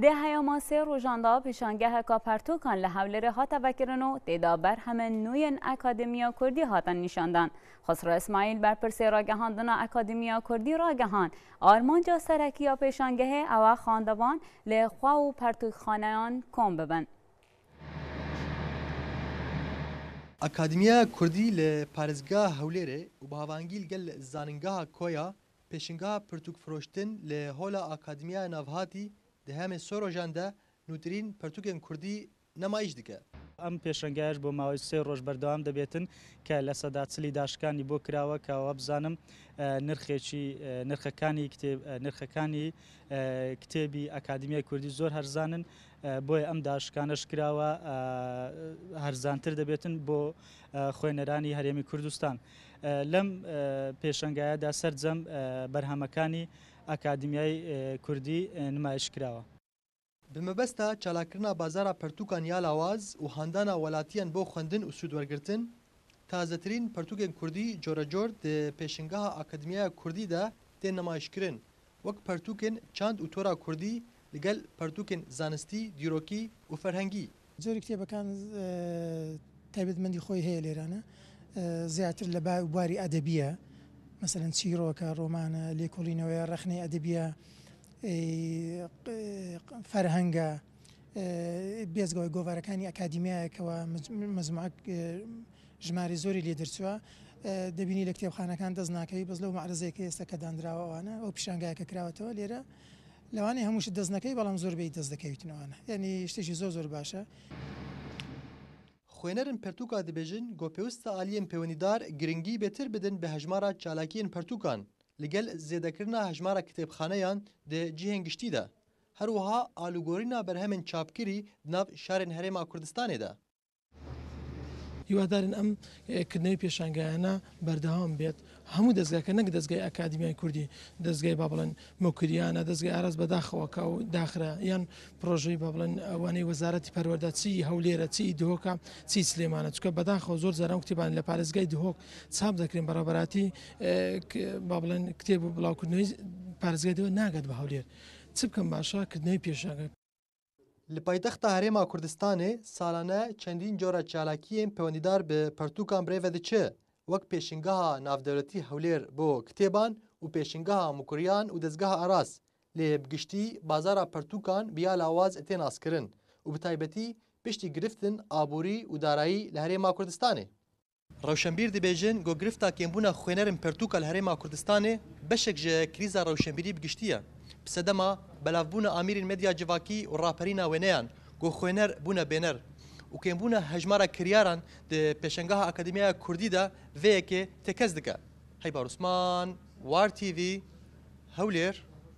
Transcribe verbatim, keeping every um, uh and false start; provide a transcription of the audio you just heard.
Di heyama sê rojan de pêşangeheka pertûkan li Hewlêrê hate vekirin û tê de berhemên nû yên Akademiya Kurdî hatin nîşandan. Xosro Îsmaîl, berpirsê ragihandina Akademiya Kurdî ragihand, armanca serekî ya pêşangehê ew e xwendevan li xwe û pertûkxaneyan kom bibin. Akademiya Kurdî li parêzgeha Hewlêrê û bi havangî li gel Zanîngeha Koya pêşangeha pirtûkfiroştin li Hola Akademiya Navhatî di hemê sê rojan de nûtirîn pirtûkên kurdî nimayîş dike. Em pêşangeha ji bo mawê sê roj berdewam dibêtin ke li seda çilî daşkanî bo kirawe, ke we bizanim, e, nirxêkî, e, nirxekanî kitêb, e, nirxekanî, e, kitêbî Akademiya Kurdî zor herzan in. E, boye em daşkane ji kirawe, e, herzantir dibêtin bo, e, xwêneranî Herêmî Kurdistan. E, lem, e, pêşangeya de sercem, e, berhemekanî Akademiyayê, e, Kurdî, e, nimayîş kirawe. Bi mebesta çalakirina bazara pirtûkan ya lawaz û handana welatiyan bo xwendin û sûdwergirtin, tazetirîn pirtûkên kurdî corecor di pêşangeha Akademiyaya Kurdî de tên nimayîşkirin, wek pirtûkên çand û tora kurdî li gel pirtûkên zanistî, dîrokî û ferhengî. Jêrî kitêbekan, e, taybetmendî xwe heye lêrane. E, zêdetir li ba-, barî edebî ye. Meselen çîroke, romane, lêkolîne wê rexneyê edebî ye. E, q-, ferheng e. E, bêzgawê govarekanî akademiyayeke we mec-, mecmuek, e, jimarê zorî lê derçûye. E, dibînî li kitêbxanekan dest nakevî, bes lew me'rezeyeke êsta ke dandirawe wane, ew pîşangeheke kirawetewe lêre. Lewanê hemû şi dest nekevî, belam zor bêyî dest dikevîtin wane. Yanî ştê jî zor zor baş e. Xwênerên pirtûka dibêjin ku pêwist e aliyên pêwenîdar giringî bêtir bidin bi hejmara çalakiyên pirtûkan, li gel zêdekirina hejmara kitêbxaneyan di cihên giştî de. Her wiha alûgorîna berhemên çapkirî di nav şarên Herêma Kurdistanê de. Hîwadarên em, e, kirinê pêşangehana berdewam bêt. Hemû dezgeheke, nek dezgehê Akademiyayê Kurdî, dezgehê, ba biڵێن, mokiriyana, dezgehê Aras badaxewa ka û daxira, yan projeyê, ba biڵێن, wanê Wezaretî Perwerda, çi Hewlêr e, çi Dihok e, çi Silêman e. Çunke badaxewa zor caran kitêban li parêzgehê Dihok çap dekirin, beraberatî, e, k-, ba biڵێن, kitêb û bilawkirinê parêzgehê Dihok naget bi Hewlêr. Çi bikim baş e, kirinê pêşange. Li paytexta Herêma Kurdistanê salane çendîn cara çalakiyên pêwendîdar bi pirtûkan bi rê ve diçe, wek pêşingeha navdewletî Hewlêr bo kitêban û pêşingeha mokiriyan û dezgeha Aras, lê bi giştî bazara pirtûkan bi ya lawaz tê naskirin û bi taybetî piştî giriftin aborî û darayî li Herêma Kurdistanê. Rewşenbîr dibêjin ku girifta kêmbûna xwênerên pirtûka li Herêma Kurdistanê beşek ji krîza rewşenbîrî bi giştî ye. Bi sedema belavbûna amîrên medya civakî û raperîna wêneyan ku xwêner bûne bêner û kêmbûna hejmara kiryaran di Pêşengeha Akademiyaya Kurdî de vê yekê tekez dike. Heybar Osman, War T V, Hewlêr.